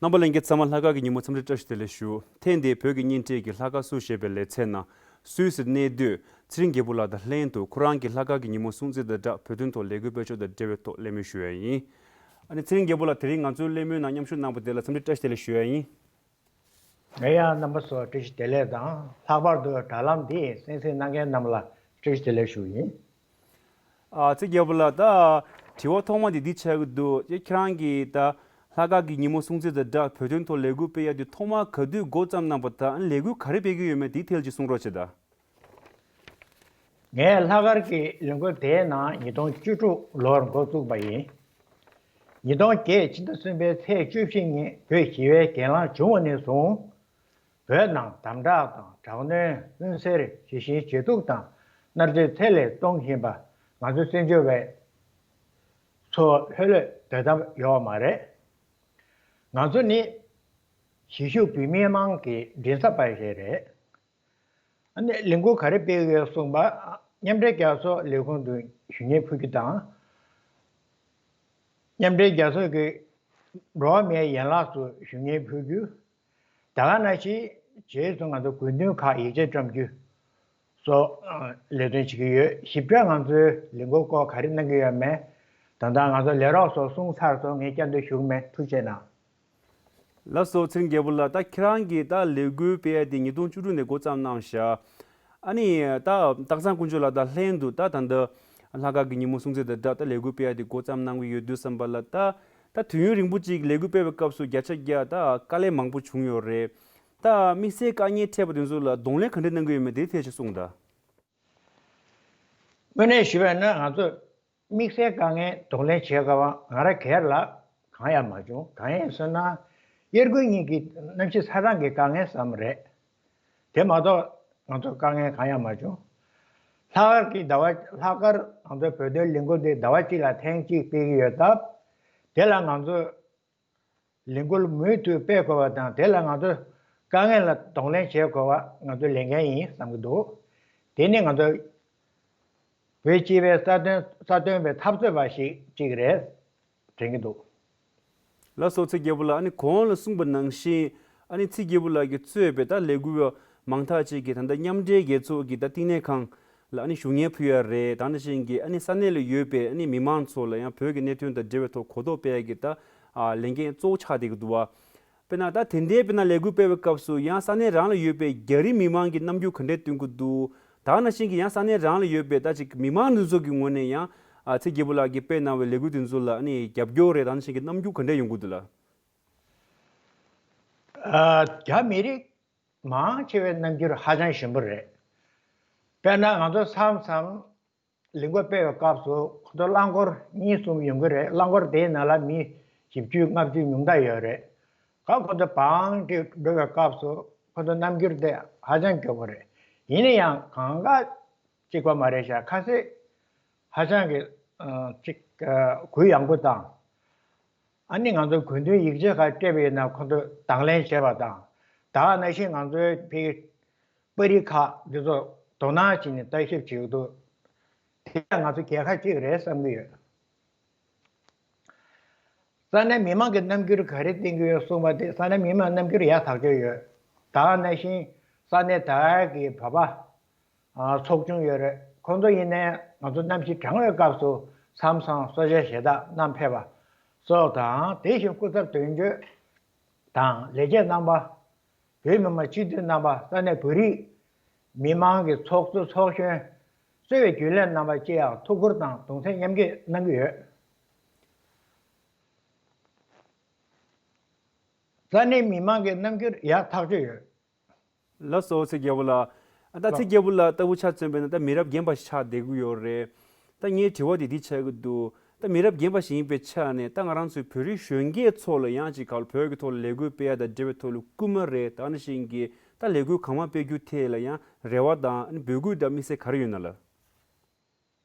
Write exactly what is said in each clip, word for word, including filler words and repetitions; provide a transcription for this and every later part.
རྣམ་པ་ལྷན་རྒྱས་ཚང་མ་ལྷག་དཀར་གྱི་ཉིན་མོ་འཚམས་འདྲི་བཀྲ་ཤིས་བདེ་ལེགས་ཞུ། ཐེངས་འདིའི་བོད་ཀྱི་བརྙན་འཕྲིན་གྱི་ལྷག་དཀར་སུ་ཞེས་པའི་ལེ་ཚན་ནང་སུད་སིར་གནས་སྡོད་ཚེ་རིང་རྒྱལ་པོ་ལགས་དང་ལྷན་དུ་ཁོ་རང་གི་ལྷག་དཀར་གྱི་ཉིན་མོ་སྲུང་བརྩི་དང་སྦྲགས་བོད་དོན་ཐོག་ལས་འགུལ་སྤེལ་ཕྱོགས་དང་འབྲེལ་བའི་ཐོག་གླེང་མོལ་ཞུ་ཡ་ཡིན། ཨ་ནི་ཚེ་རིང་རྒྱལ་པོ་ལགས་དེ་རིང་ང་ཚོའི་གླེང་མོལ་ནང་མཉམ་ཞུགས་གནང་བ་དེ་ལ་འཚམས་འདྲི་བཀྲ་ཤིས་བདེ་ལེགས་ཞུ་ཡ་ཡིན། ངས་ཡང་རྣམ་པ་ཚོར་བཀྲ་ཤིས་བདེ་ལེགས་དང་ལྷག་པར་དུ་དྲ་ལམ་འདི་གསན་གཟིགས་གནང་མཁན་རྣམས་ལ་བཀྲ་ཤིས་བདེ་ལེགས་ཞུ་ཡིན། ཨ་ཚེ་རྒྱལ་པོ་ལགས། ད་དྲི་བ་ཐོག་མ་འདི་འདི་ཆགས་ཀྱི་འདུག་ཁྱེད་རང་གིས་ད་ལྷག་དཀར་གྱི་ཉིན་མོ་སྲུང་བརྩི་དང་སྦྲགས་བོད་དོན་ཐོག་ལས་འགུལ་སྤེལ་ཡ་འདི་ཐོག་མར་ག་དུས་འགོ་བརྩམས་གནང་བ་དང་ལས་འགུལ་ག་རེ་སྤེལ་གྱི་ཡོད་མེད་འདི་ཐད་ཅིག་གསུང་རོགས་བྱེད་དང་། ངས་ལྷག་དཀར་གྱི་ལས་འགུལ་དེའི་ནང་ཉིས་སྟོང་བཅུ་དྲུག་ལོར་འགོ་བཙུགས་པ་ཡིན། ཉིས་སྟོང་བརྒྱད་ཕྱི་ཟླ་གསུམ་པའི་ཚེས་བཅུ་བཞི་ཉིན་བོད་ཞི་བའི་གྱེན་ལངས་བྱུང་བ་ནས་བཟུང་། བོད་ནང་དམ་དྲག་དང་དྲག་གནོན་མངོན་གསལ་ཇི་བཞིན་ཇེ་སྡུག་དང་མནར་གཅོད་ཚད་ལས་གཏོང་བཞིན་པ་ང་ཚོ་བཙན་བྱོལ་བས་ཚོར་ལྷོད་ལྷོད་སྡོད་ཐབས་ཡོད་མ་རེད། ང་ཚོ་ནི་གཞིས་བཞུགས་བོད་མི་མང་གི་མགྲིན་ཚབ་པ་ཞིག་རེད། ཨ་ནི་ལས་འགུལ་ག་རེ་སྤེལ་གི་ཡོད་གསུངས་པ། མཉམ་འབྲེལ་རྒྱལ་ཚོགས་ལས་ཁུངས་དུ་ཞུ་སྙན་ཕུལ་རྒྱུ་དང་། མཉམ་འབྲེལ་རྒྱལ་ཚོགས་ཀྱི་འགྲོ་བ་མིའི་ཡན་ལག་ཚོར་ཞུ་སྙན་ཕུལ་རྒྱུ། ད་ག་ནང་བཞིན་རྗེས་སུ་ང་ཚོ་དགོས་འདུན་ཁག་ཡིག་ཆ་བཀྲམ་རྒྱུ་སོགས་ལས་དོན་བྱེད་ཀྱི་ཡོད། ཞིབ་ཕྲ་ང་ཚོའི་ལས་འགུལ་སྐོར་ག་རེ་གནང་གི་ཡོད་མེད་ད་ལྟ་ང་ཚོ་ལས་རོགས་ཚོ་གསུངས་ཚར་སོང་། ངས་བསྐྱར་ཟློས་ཞུ་གི་མེད། ཐུགས་རྗེ་གནང་། ལགས་སོ། ཚེ་རིང་རྒྱལ་པོ་ལགས། ད་ཁྱེད་རང་གིས་ད་ལས་འགུལ་སྤེལ་ཡ་དེ་ཉིས་སྟོང་བཅུ་དྲུག་ནས་འགོ་བརྩམས་གནང་བཞག་ཨ་ནི་ད་སྟག་ཚང་དཀོན་མཆོག་ལགས་དང་ལྷན་དུ་ད་ད་ལྟ་ལྷག་དཀར་གྱི་ཉིན་མོ་སྲུང་བརྩི་དང་སྦྲགས་ད་ལས་འགུལ་སྤེལ་ཡ་དེ་འགོ་བརྩམས་གནང་གི་ཡོད་དུས་ཙམ་པ་ལ། ད་ད་དུས་ཡུན་རིང་པོ་ཅིག་ལས་འགུལ་སྤེལ་བའི་སྐབས་སུ་བརྒྱ་ཆ་བརྒྱ་ད་དཀའ་ལས་མང་པོ་བྱུང་ཡོད་རེད། ད་དམིགས་བསལ་དཀའ་ངལ་འཕྲད་པ་དེ་ཚོ་ལ་གདོང་ལེན་ག་འདྲ་གནང་གི་ཡོད་མེད་དེ་ཐད་ཅིག་གསུངས་དང་། དངོས་གནས་ཞུས་པ་ན་ང་ཚོ་དམིགས་བསལ་དཀའ་ངལ་གདོང་ལེན་བྱེད་དགོས་པ་ང་རང་སྒེར་ལ་གང་ཡང་མ་བྱུང་། གང་ཡིན་ཟེར་ན། དབྱར་དགུན་གཉིས་ཀྱི་གནམ་གཤིས་ཚ་གྲང་གི་དཀའ་ངལ་ཙམ་རེད། དེ་མ་གཏོགས་ང་ཚོ་དཀའ་ངལ་གང་ཡང་མ་བྱུང་། ལྷག་དཀར་གྱི་ཟླ་བ། ལྷག་དཀར་ང་ཚོའི་བོད་དོན་ལས་འགུལ་འདི་ཟླ་བ་གཅིག་ལ་ཐེངས་གཅིག་སྤེལ་གྱི་ཡོད་སྟབས། དེ་ལ་ང་ཚོས་ལས་འགུལ་མུ་མཐུད་སྤེལ་དགོས་པ་དང་། དེ་ལ་ང་ཚོས་དཀའ་ངལ་ལ་གདོང་ལེན་བྱེད་དགོས་པ་ང་ཚོའི་ལས་འགན་ཡིན་བསམ་གྱི་འདུག་དེ་ནི་ང་ཚོ་བོད་སྤྱི་པའི་རྩ་དོན། རྩ་དོན་པའི་འཐབ་རྩོད་པ་ཞིག་ཅིག་རེད་དྲན་གྱི་འདུག་ལགས་སོ། ཚེ་རྒྱལ་པོ་ལགས། ཨ་ནི་གོང་ལ་གསུངས་པ་ནང་བཞིན། ཨ་ནི་ཚེ་རྒྱལ་པོ་ལགས་ཀྱིས་གཙོས་པའི་ད་ལས་འགུལ་བ་མང་དག་ཅིག་གིས་ད་ལྟ་མཉམ་འབྲེལ་རྒྱལ་ཚོགས་ཀྱི་ད་བསྟི་གནས་ཁང་ལ་ཨ་ནི་ཞུ་སྙན་ཕུལ་ཡ་རེད། ད་ནང་བཞིན་གྱི་ཨ་ནི་ས་གནས་ལ་ཡོད་པའི་ཨ་ནི་མི་མང་ཚོ་ལ་ཡང་བོད་ཀྱི་གནད་དོན་དང་འབྲེལ་བའི་ཐོག་གོ་རྟོགས་སྤེལ་ཡ་གི་ད་ཨ་ལས་འགན་གཙོ་བོ་ཆགས་བསྡད་ཀྱི་འདུག་བ། དཔེར་ན་ད་དེ་འདྲའི་དཔེར་ན་ལས་འགུལ་སྤེལ་བའི་སྐབས་སུ་ཡང་ས་གནས་རང་ལ་ཡོད་པའི་རྒྱ་རིགས་མི་མང་གི་རྣམ་འགྱུར་ག་འདྲས་སྟོན་གྱི་འདུག་ད་ག་ནང་བཞིན་གྱི་ཡང་ས་གནས་རང་ལ་ཡོད་པའི་ད་ཅིག་མི་མང་འདི་ཚོ་གི་ངོས་ནས་ཡང་ཨ་ཚེ་རྒྱལ་པོ་ལགས་ཀྱིས་སྤེལ་གནང་བའི་ལས་འགུལ་འདི་ཚོ་ལ་ཨ་ནི་རྒྱབ་སྐྱོར་རེད། ད་ག་ནང་བཞིན་གྱི་རྣམ་འགྱུར་ག་འདྲས་ཡོང་གི་འདུག་ལགས། ཨ། རྒྱ་མི་རིགས་མང་ཆེ་བའི་རྣམ་འགྱུར་ཧ་ཅང་ཞན་པོ་རེད། དཔེར་ན་ང་ཚོ་མཚམས་མཚམས་ལས་འགུལ་སྤེལ་བའི་སྐབས་སུ་ཁོ་ཚོ་རླངས་འཁོར་གཉིས་གསུམ་ཡོང་གི་རེད། རླངས་འཁོར་དེའི་ནང་ལ་མི་བཞི་བཅུ་ལྔ་བཅུ་ཉུང་མཐའ་ཡོད་རེད། ཁ་ཁོ་ཚོ་བང་སྒྲིག་འགྲོ་བའི་སྐབས་སུ་ཁོ་ཚོ་རྣམ་འགྱུར་དེ་ཧ་ཅང་སྐྱོ་པོ་རེད། ཡིན་ན་ཡང་གང་ག་གཅིག་པ་མ་རེད་ཤག་ཁ་ཤས་ཧ་ཅང་གི་ཨ་ཅིག་ཨ་གུ་ཡངས་པོ་དང་། ཨ་ནི་ང་ཚོ་དགོས་འདུན་ཡིག་ཆ་ཁག་སྤྲད་པ་ཡིན་ན་ཁོ་ཚོས་དང་ལེན་བྱེད་པ་དང་། ད་ག་ནང་བཞིན་ང་ཚོའི་ཕ་གི་པར་རིས་ཁག་འདི་ཚོ་དོ་སྣང་བྱས་ནས་བརྟག་ཞིབ་བྱེད་ཀྱི་འདུག་དེ་ཡང་ང་ཚོ་རྒྱལ་ཁ་གཅིག་རེད་བསམ་གྱི་ཡོད། ས་གནས་མི་མང་གི་རྣམ་འགྱུར་ག་རེ་བསྟན་གྱི་ཡོད་གསུངས་པ་དེ། ས་གནས་མི་མང་རྣམ་འགྱུར་ཡག་ཐག་ཆོད་ཡོད། ད་ག་ནང་བཞིན་ས་གནས་དེ་གའི་གི་བོད་པ་ཨ་ཚོགས་ཆུང་ཡོད་རེད། ཁོང་ཚོ་ཡིན་ནའི་ང་ཚོ་གནམ་གཤིས་གྲང་བའི་སྐབས་སུ་མཚམས་མཚམས་གསོལ་ཇ་ཞལ་ཏ་བསྣམས་ཕེབས་པ་སོགས་དང་། དེ་བཞིན་སྐུ་ཚབ་དོན་གཅོད་དང་ལས་བྱེད་རྣམ་པ། བོད་མི་མང་སྤྱི་འཐུས་རྣམ་པ། ས་གནས་བོད་རིགས་མི་མང་གི་ཚོགས་གཙོ་ཚོགས་གཞོན། གཙོས་པའི་རྒྱུན་ལས་རྣམ་པ་བཅས་ཡང་ཐུགས་ཁུར་དང་གདུང་སེམས་མཉམ་སྐྱེད་གནང་གི་ཡོད། ས་གནས་མི་མང་གི་རྣམ་འགྱུར་ཡག་ཐག་ཆོད་ཡོད། ལགས་སོ། ཚེ་རྒྱལ་པོ་ལགས། ད་ཚེ་རྒྱལ་པོ་ལགས་ལྟ་བུ་ཆ་མཚོན་པ་ཡིན་ན་ད་མི་རབས་རྒན་པ་ཞིག་ཆགས་བསྡད་ཀྱི་ཡོད་རེད། ད་ངའི་དྲི་བ་དེ་འདི་ཆགས་ཀྱི་འདུག་ད་མི་རབས་རྒན་པ་ཞིག་ཡིན་པའི་ཆ་ནས་ད་ང་རང་ཚོའི་བོད་རིགས་གཞོན་སྐྱེས་ཚོ་ལ་ཡང་ཅིག་ག་ལ་བོད་ཀྱི་ཐོག་ལ་ལས་འགུལ་སྤེལ་ཡ་དང་འབྲེལ་བའི་ཐོག་ལ་སྐུལ་མ་རེད། ད་ནང་བཞིན་གྱི་ད་ལས་འགུལ་གང་མང་སྤེལ་རྒྱུ་ཐད་ལ་ཡང་རེ་བ་དང་འབོད་སྐུལ་དང་དམིགས་བསལ་ག་རེ་ཡོད་ན་ལགས།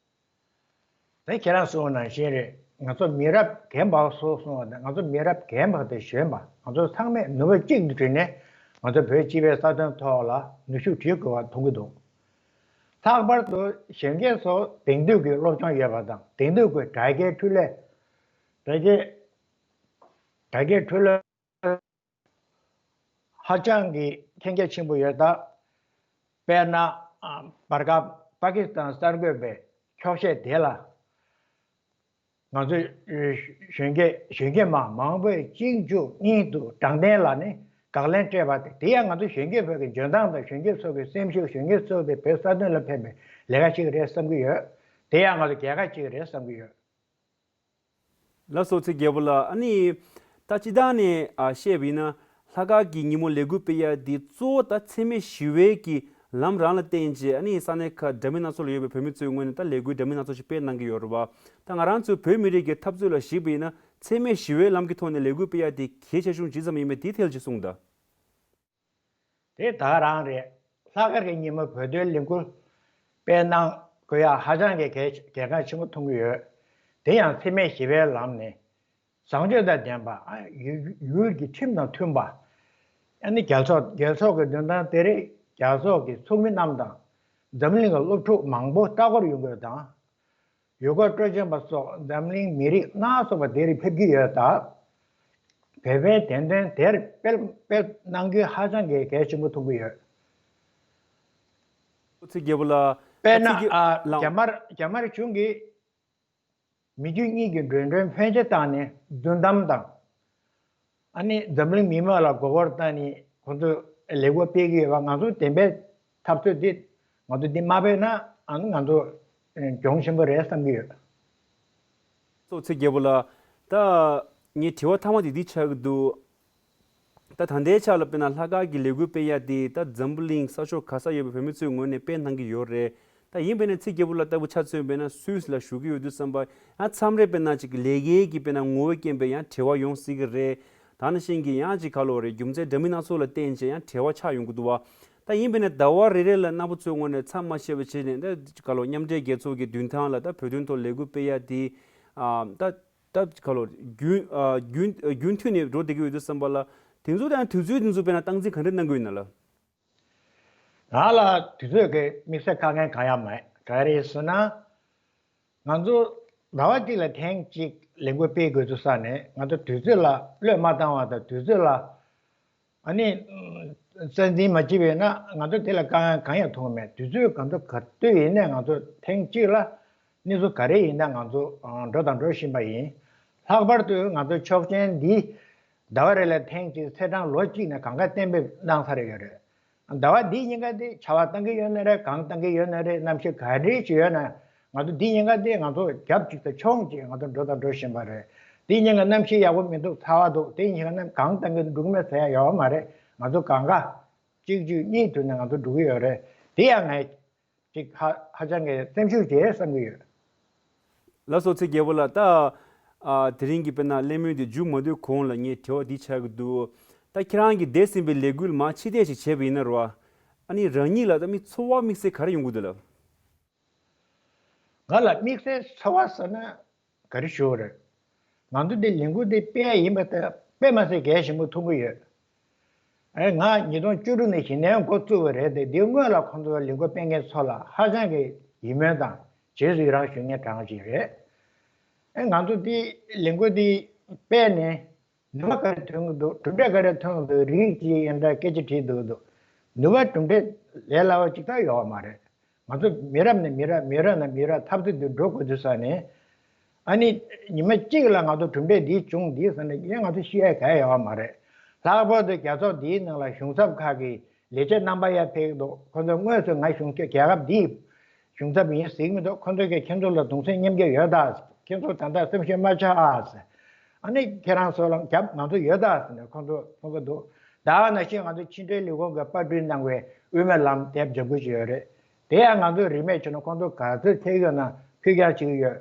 དེ་ཁྱེད་རང་གསུངས་པ་ནང་བཞིན་རེད། ང་ཚོ་མི་རབས་རྒན་པ་སོགས་གསུངས་པ་དང་། ང་ཚོ་མི་རབས་རྒན་པ་དང་གཞོན་པ་ང་ཚོ་ཚང་མས་ནུས་པ་གཅིག་ཏུ་བསྒྲིལ་ནས་ང་ཚོ་བོད་སྤྱི་པའི་རྩ་དོན་ཐོག་ལ་ནུས་ཤུགས་བསྒྲིལ་དགོས་པ་མཐོང་གི་འདུག་ལྷག་པར་དུ་གཞོན་སྐྱེས་ཚོ་དེང་དུས་ཀྱི་སློབ་སྦྱོང་ཡོད་པ་དང་། དེང་དུས་ཀྱི་དྲ་རྒྱའི་འཕྲུལ་ལས། དྲ་རྒྱའི་དྲ་རྒྱའི་འཕྲུལ་ལས། ཧ་ཅང་གི་མཁྱེན་རྒྱ་ཆེན་པོ་ཡོད། ད་དཔེར་ན་ཨ་བར་སྐབས་པ་ཀི་སི་ཐན་གསར་འགོད་པའི་འཁྱོག་བཤད་དེ་ལ། ང་ཚོས་གཞོན་སྐྱེས་གཞོན་སྐྱེས་མ་མང་པོས་གཅིག་མཇུག་གཉིས་དུ་དྲང་བདེན་ལ་ནི་དགག་ལན་སྤྲད་པ་དེ། དེ་ཡང་ང་ཚོ་གཞོན་སྐྱེས་ཚོ་གི་འཇོན་ཐང་དང་གཞོན་སྐྱེས་ཚོ་གི་སེམས་ཤུགས། གཞོན་སྐྱེས་ཚོ་དེ་བོད་ས་དོན་ལ་ཕན་པའི་ལས་ཀ་ཞིག་རེད་བསམ་གྱི་ཡོད། དེ་ཡང་ང་ཚོ་རྒྱལ་ཁ་ཅིག་རེད་བསམ་གྱི་ཡོད། ལགས་སོ། ཚེ་རྒྱལ་པོ་ལགས། ཨ་ནི་ད་སྤྱི་བཏང་ནས་ཨ་བཤད་པ་ཡིན་ན། ལྷག་དཀར་གྱི་ཉིན་མོ་ལས་འགུལ་སྤེལ་ཡ་འདི་གཙོ་བོ་ད་འཚེ་མེད་ཞི་བའི་གི་ལམ་རང་ལ་བརྟེན་བྱས། ཨ་ནི་ས་གནས་ཁག་འདྲ་མིན་སྣ་ཚོགས་ལ་ཡོད་པའི་བོད་མི་ཚོའི་ངོས་ནས་ད་ལས་འགུལ་འདྲ་མིན་སྣ་ཚོགས་ཤིག་སྤེལ་གནང་གི་ཡོད་རེད་བ། ད་ང་རང་ཚོའི་བོད་མི་རིགས་ཀྱི་འཐབ་རྩོད་ལ་གཞིགས་པ་ཡིན་ན། འཚེ་མེད་ཞི་བའི་ལམ་གྱི་ཐོག་ནས་ལས་འགུལ་སྤེལ་ཡ་དེ་གལ་ཆེ་ཆུང་ཇི་ཙམ་ཡིན་མིན་དེའི་ཐད་ལ་ཅིག་གསུངས་དང་། དེ་ད་རང་རེད། ལྷག་དཀར་གྱི་ཉིན་མོ་བོད་དོན་ལས་འགུལ་སྤེལ་གནང་དགོས་ཡ་ཧ་ཅང་གི་གལ་གལ་འགངས་ཆེན་པོ་མཐོང་གི་ཡོད། དེ་ཡང་འཚེ་མེད་ཞི་བའི་ལམ་ནི་བཟང་སྤྱོད་དང་ལྡན་པ། ཨ་ཡུལ་ཡུལ་གྱི་ཁྲིམས་དང་མཐུན་པ། ཨ་ནི་རྒྱལ་ཚོགས་རྒྱལ་ཚོགས་ཀྱི་མདུན་ཐང་དེ་རིང་རྒྱལ་ཚོགས་ཀྱི་ཚོགས་མི་རྣམས་དང་། འཛམ་གླིང་གི་སློབ་ཕྲུག་མང་པོ་ལྟ་སྐོར་ཡོང་དགོས་དང་། ཡུལ་སྐོར་སྤྲོ་འཆམ་པ་སོགས་འཛམ་གླིང་མི་རིགས་སྣ་ཚོགས་པ་དེ་རིང་ཕེབས་ཀྱི་ཡོད་སྟབས། བོད་པའི་བདེན་དོན་དེར་སྤེལ་སྤེལ་གནང་རྒྱུ་ཧ་ཅང་གི་གལ་ཆེན་པོ་མཐོང་གི་ཡོད། ཚེ་རྒྱལ་པོ་ལགས། དཔེར་ན་ཚེ་རྒྱལ་ཨ་ལགས། རྒྱ་དམར་རྒྱ་དམར་གཞུང་གིས་མི་རྒྱུ་གཉིས་ཀྱི་འགྲོ་གྲོན་ཕོན་ཆེ་བཏང་ནས་རྫུན་གཏམ་དང་། ཨ་ནི་འཛམ་གླིང་མི་མང་ལ་མགོ་སྐོར་བཏང་ནས་ཁོང་ཚོས་ལས་འགུལ་སྤེལ་གྱི་ཡོད་པ། ང་ཚོ་བདེན་པའི་འཐབ་རྩོད་འདི་ང་ཚོ་འདི་མ་སྤེལ་ན། ཨ་ནི་ང་ཚོ་གྱོང་ཆེན་པོ་རེད་བསམ་གྱི་ཡོད། སོ་ཚེ་རྒྱལ་པོ་ལགས། ད་ངའི་དྲི་བ་མཐའ་མ་དེ་འདི་ཆགས་ཀྱི་འདུག་ད་ད་ལྟའི་ཆ་ལ་དཔེར་ན་ལྷག་དཀར་གྱི་ལས་འགུལ་སྤེལ་ཡ་དེ་ད་འཛམ་བུ་གླིང་ས་ཕྱོགས་ག་ས་ཡོད་པའི་བོད་མི་ཚོའི་ངོས་ནས་སྤེལ་གནང་གི་ཡོད་རེད། ད་ཡིན་པས་ན་ཚེ་རྒྱལ་པོ་ལགས་ལྟ་བུ་ཆ་མཚོན་པས་ན་སུད་སི་ལ་བཞུགས་ཀྱི་ཡོད་དུས་ཙམ་པ། ཡང་མཚམས་རེ་དཔེར་ན་ཅིག་ལས་འགན་གྱི་དཔེར་ན་ངོ་བོ་རྐྱེན་པས་ཡང་བྲེལ་བ་ཡོང་སྲིད་ཀྱི་རེད། ད་ནང་བཞིན་གྱི་ཡང་ཅིག་ག་ལོ་རེད། རྒྱུ་མཚན་འདྲ་མིན་སྣ་ཚོགས་ལ་བརྟེན་བྱས་ཡང་བྲེལ་བ་ཆགས་ཡོང་གི་འདུག་བ། ད་ཡིན་པས་ན་ཟླ་བ་རེ་རེ་ལ་རྣམ་པ་ཚོའི་ངོས་ནས་མཚམས་མ་ཆད་པ་བྱས་ནས། ད་ག་ལོ་མཉམ་འབྲེལ་རྒྱལ་ཚོགས་ཀྱི་མདུན་ཐང་ལ་ད་བོད་དོན་ཐོག་ལས་འགུལ་སྤེལ་ཡ་དེ། ཨ་ད་ད་ག་ལོ་རྒྱུན་ཨ་རྒྱུན་རྒྱུན་མཐུད་ནས་འགྲོ་བསྡད་ཀྱི་ཡོད་དུས་ཙམ་པ་ལ། དེ་ཚོ་དང་དུས་ཚོད་དེ་ཚོ་དཔེར་ན་སྟངས་འཛིན་ག་འདྲ་གནང་གི་ཡོད་ན་ལ། ང་ལ་དུས་ཚོད་ཀྱི་དམིགས་བསལ་དཀའ་ངལ་གང་ཡང་མེད། ག་རེ་ཟེར་ན། ང་ཚོ་ཟླ་བ་གཅིག་ལ་ཐེངས་གཅིག་ལས་འགུལ་སྤེལ་དགོས་ཚུལ་ས་ནས། ང་ཚོ་དུས་ཚོད་ལ་བློས་མ་བཏང་བ་དང་། དུས་ཚོད་ལ་ཨ་ནི་རྩ་འཛིན་མ་བྱས་པས་ན། ང་ཚོ་དེ་ལ་དཀའ་ངལ་གང་ཡང་མཐོང་མེད། དུས་ཚོད་གང་ཚོད་ག་དུས་ཡིན་ནའི་ང་ཚོ་ཐེངས་གཅིག་ལ་གནས་ཚུལ་ག་རེ་ཡིན་ན་ང་ཚོ་འགྲོ་དང་འགྲོ་བཞིན་པ་ཡིན། ལྷག་པར་དུ་ང་ཚོ་ཆོག་མཆན་འདི་ཟླ་བ་རེ་ལ་ཐེངས་གཅིག་ཚེས་གྲངས་ལོ་གཅིག་ནས་གང་ག་གཏན་འབེབས་གནང་ཚར་ཡོད་རེད། ཟླ་བ་འདིའི་ཉིན་ཀ་འདི་ཆར་པ་བཏང་གི་ཡོད་ན་རེད། གངས་བཏང་གི་ཡོད་ན་རེད། གནམ་གཤིས་ག་འདྲ་ཞིག་ཡོད་ན། ང་ཚོ་འདིའི་ཉིན་ཀ་འདི་ང་ཚོ་རྒྱབ་གཅིག་ཏུ་མཆོང་གཅིག་ང་ཚོ་འགྲོ་དང་འགྲོ་བཞིན་པ་རེད། འདིའི་ཉིན་ཀ་གནམ་གཤིས་ཡག་པོ་མི་འདུག་ཚ་བ་འདུག་དེའི་ཉིན་ཀ་གནམ་གངས་བཏང་གི་འདུག་མེད་ཟེར་ཡ་ཡོད་མ་རེད། ང་ཚོ་གང་ག་གཅིག་གཅིག་གཉིས་དུས་ནས་ང་ཚོ་འགྲོ་གི་ཡོད་རེད། དེ་ཡང་ངས་ཅིག་ཧ་ཧ་ཅང་གི་སེམས་ཤུགས་བྱེད་བསམ་གྱི་ཡོད། ལགས་སོ། ཚེ་རྒྱལ་པོ་ལགས། ད་ཨ་དེ་རིང་གི་དཔེར་ན་གླེང་མོལ་འདི་མཇུག་མ་བསྡུས་གོང་ལ་ངས་དྲི་བ་འདི་ཆགས་ཀྱི་འདུག་ད་ཁྱེད་རང་གིས་འདས་ཟིན་པའི་ལས་འགུལ་མར་ཕྱིར་བལྟས་ཤིག་བྱས་པ་ཡིན་ན་རོ། ཨ་ནི་རང་ཉིད་ལ་ད་མི་ཚོར་བ་དམིགས་བསལ་ག་རེ་ཡོང་གི་འདུག་ལགས། ང་ལ་དམིགས་བསལ་ཚོར་བ་ཟེར་ན་ག་རེ་ཞུ་དགོས་རེད། ང་ཚོ་འདི་ལས་འགུལ་འདི་སྤེལ་ཡ་ཡིན་པ་དེ་དཔེ་མ་སྲིད་གལ་ཆེན་པོ་མཐོང་གི་ཡོད། ཨེ་ང་ཉིས་སྟོང་བཅུ་དྲུག་ནས་གཞི་ནས་འགོ་བཙུགས་པ་རེད་དེ། འདིའི་སྔོན་ལ་ཁོང་ཚོ་ལས་འགུལ་སྤེལ་མཁན་ཚོ་ལ་ཧ་ཅང་གི་ཡིད་སྨོན་དང་རྗེས་སུ་ཡི་རང་ཞུ་མཁན་གྲངས་ཅིག་རེད། ཨེ་ང་ཚོ་འདི་ལས་འགུལ་འདི་སྤེལ་ནས་ནུས་པ་ག་རེ་ཐོན་གྱི་འདུག་གྲུབ་འབྲས་ག་རེ་ཐོན་གྱི་འདུག་རིགས་ཅིག་ཡིན་འདྲ་སྐད་ཆ་དྲིས་འདུག་འདུག་ནུས་པ་གྲུབ་འབྲས་ལས་སླ་བ་ཅིག་ད་ཡོད་མ་རེད། ང་ཚོ་མི་རབས་ནས་མི་རབས། མི་རབས་ནས་མི་རབས་འཐབ་རྩོད་འདི་འགྲོ་དགོས་དུས་ས་ནས། ཨ་ནི་ཉི་མ་གཅིག་ལ་ང་ཚོ་གྲུབ་འབྲས་འདི་བྱུང་འདི་ཟེར་ནས་ཡང་ང་ཚོ་ཤི་ཡ་ག་ཡོད་མ་རེད། ལྷག་པར་དུ་རྒྱལ་ཚོགས་འདིའི་ནང་ལ་གཞུང་ཚབ་ཁག་གི་ལས་བྱེད་རྣམ་པ་ཡར་ཕེབས་ཀྱི་འདུག་ཁོང་ཚོ་དངོས་སུ་ང་གཞུང་རྒྱལ་ཁབ་འདིའི་གཞུང་ཚབ་ཡིན་ཟེར་གྱི་མི་འདུག་ཁོང་ཚོ་གིས་ཁྱེད་ཚོ་ལ་གདུང་སེམས་མཉམ་སྐྱེད་ཡོད་ད། ཁྱེད་ཚོ་ད་ལྟ་སེམས་ཤུགས་མ་ཆག་ཨ་ཟེར། ཨ་ནི་ཁྱེད་རང་ཚོ་ལ་རྒྱབ་ང་ཚོ་ཡོད་ད་ཟེར་ནས་ཁོང་ཚོ་གསུང་གི་འདུག་ད་ག་ནང་བཞིན་ང་ཚོ་ཕྱི་འབྲེལ་ལས་ཁུངས་ཀྱི་པར་སྐྲུན་གནང་བའི་དབུ་མའི་ལམ་དེབ་ལྗང་གུ་ཞིག་ཡོད་རེད། དེ་ཡང་ང་ཚོ་རིན་མེད་བྱས་ན་ཁོང་ཚོ་ག་ཚོད་ཐེག་ཡོད་ན་ཕུལ་རྒྱུ་བྱེད་ཀྱི་ཡོད།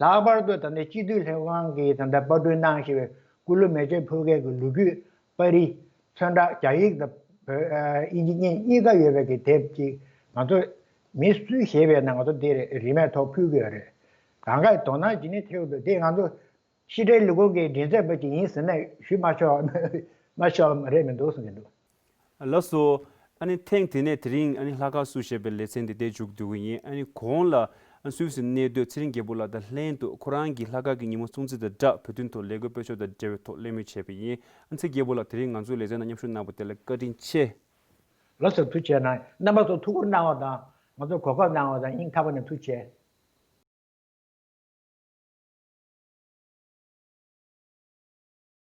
ལྷག་པར་དུ་ད་ལྟ་སྤྱི་འཐུས་ལྷན་ཁང་གིས་ད་ལྟ་པར་སྐྲུན་གནང་བཞིན་པའི་སྐུ་ལུས་མེ་མཆོད་ཕུལ་མཁན་གྱི་ལོ་རྒྱུས་པར་རིས། མཚོན་རྟགས་རྒྱ་ཡིག་དང་བོད་ཨ་དབྱིན་ཇི་གཉིས་གཉིས་ཀ་ཡོད་པའི་གི་དེབ་ཅིག་ང་ཚོ་མི་སུས་བཞེས་པས་ན་ང་ཚོ་དེ་རིན་མེད་ཐོག་ཕུལ་གྱི་ཡོད་རེད། གང་ག་དོ་སྣང་བྱེད་ནི་ཐེག་འདུག་དེ་ང་ཚོ་ཕྱི་འབྲེལ་ལས་ཁུངས་ཀྱི་མགྲིན་ཚབ་པ་ཅིག་ཡིན་ཟེར་ན་ཞུ་མ་ཆོག་མ་ཆོག་མ་རེད་མི་འདུག་གསུང་གི་འདུག་ལགས་སོ། ཨ་ནི་ཐེངས་དེ་ནས་དེ་རིང་ཨ་ནི་ལྷག་དཀར་སུ་ཞེས་པའི་ལེ་ཚན་འདི་དེ་མཇུག་བསྡུ་གི་ཡིན། ཨ་ནི་གོང་ལ་ སུད་སིར་གནས་སྡོད་ཚེ་རིང་རྒྱལ་པོ་ལགས་དང་ལྷན་དུ་ཁོ་རང་གིས་ལྷག་དཀར་གྱི་ཉིན་མོ་སྲུང་བརྩི་དང་སྦྲགས་བོད་དོན་ཐོག་ལས་འགུལ་སྤེལ་ཕྱོགས་དང་འབྲེལ་བའི་ཐོག་གླེང་མོལ་བྱས་པ་ཡིན། ཨ་ཚེ་རྒྱལ་པོ་ལགས་དེ་རིང་ང་ཚོའི་ལེ་ཚན་ནང་མཉམ་ཞུགས་གནང་བ་དེ་ལ་བཀའ་དྲིན་ཆེ། ལགས་སོ། ཐུགས་རྗེ་གནང་། རྣམ་པ་ཚོ་ཐུགས་ཁུར་གནང་བ་དང་ང་ཚོར་གོ་སྐབས་གནང་བ་དང་སྙིང་ཐག་པ་ནས་ཐུགས་རྗེ།